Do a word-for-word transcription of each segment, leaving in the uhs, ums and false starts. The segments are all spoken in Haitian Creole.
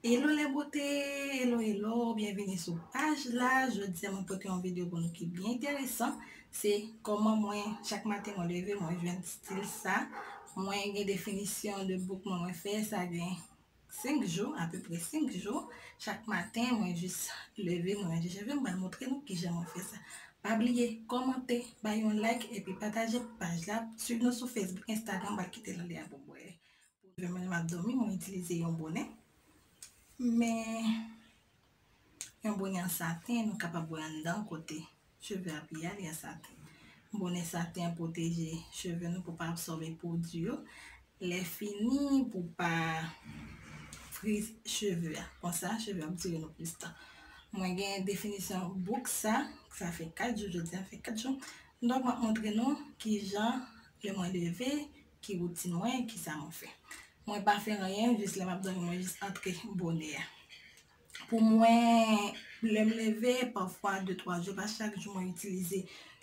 Hello les beautés, hello, hello, byenvini sou paj la. Jodi a mwen pote yon videyo pou nou ki byen enteresan. Se kòman mwen, chak maten mwen leve, mwen jwenn stil sa. Mwen gen definisyon de bouk mwen, mwen fè sa gen senk jou, apeprè senk jou. Chak maten mwen jis leve, mwen ranje cheve, mwen pral montre nou kijan mwen fè sa. Pa bliye kòmante, bay yon like epi pataje paj la. Swiv nou sou Facebook, Instagram, m pral kite l anlè a pou w wè. Pou leve mwen, m ap dòmi, mwen itilize yon bonè. Men yon bonè an saten, nou kapab wè anndan kote cheve ap ye a, li an saten. Bonè saten an pwoteje cheve nou pou pa absòbe pwodui yo. Lè fini, pou pa friz cheve a. Konsa, cheve ap dire nou plis tan. Mwen gen definisyon bouk sa, sa fè kat jou, jodi a fè kat jou. Donk, m ap montre nou kijan lè mwen leve, ki woutin mwen, kisa mwen fè. Mwen pa fè anyen, jis lè m ap dòmi, mwen jis antre bonè a. Pou mwen, lè m leve, pafwa de twa jou, pa chak jou mwen itilize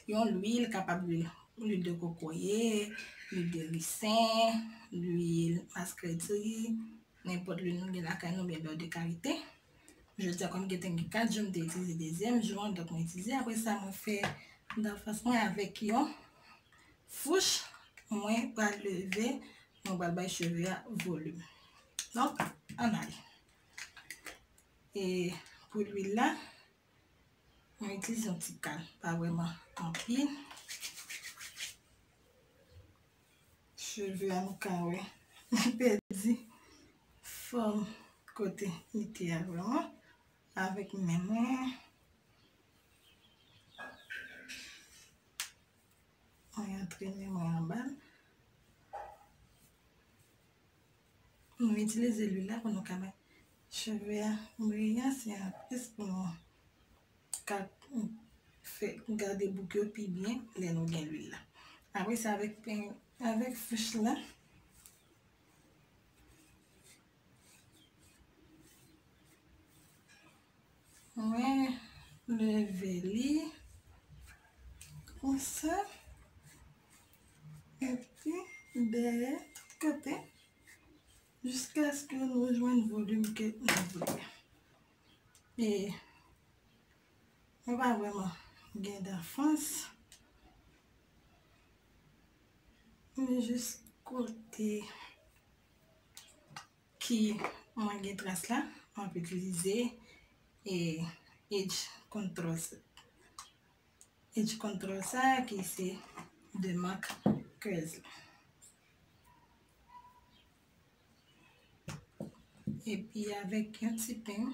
yon lwil, kapab lwil, lwil de kokoye, lwil de risen, lwil maskreti, nenpòt lwil nou gen lakay nou, oubyen bè de karite. Jodi a, kòm gentan gen kat jou, m te itilize dezyèm jou an, donk mwen itilize. Apre sa, mwen fè danfans mwen avèk yon fouch, mwen pral leve, mwen pral bay cheve a volim. Donk, ann ale. E pou lwil la, mwen itilize yon ti kal, pa vrèman anpil. Cheve a nou ka wè, li pèdi fòm kote li te a vrèman. Avèk men mwen, mwen antre men mwen anba l. Nou itilize lwil la pou nou ka bay cheve a briyan, se yon plis pou nou ka fè gade bouk yo pi byen lè nou gen lwil la. Apre sa, avèk pen, avèk fouch la, mwen leve li konsa, epi dèyè tout kote, jiskaske nou jwenn volim ke nou vle. E mwen pa vrèman gen danfans, men jis kote ki mwen gen tras la, mwen ap itilize e edge control. Edge control sa ki se de mak Curls la. Epi avèk yon ti peng,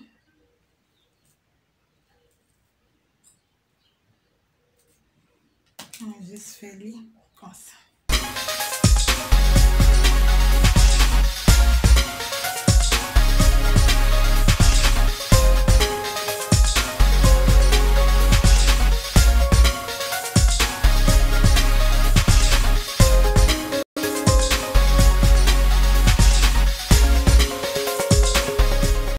mwen jis fè li konsa.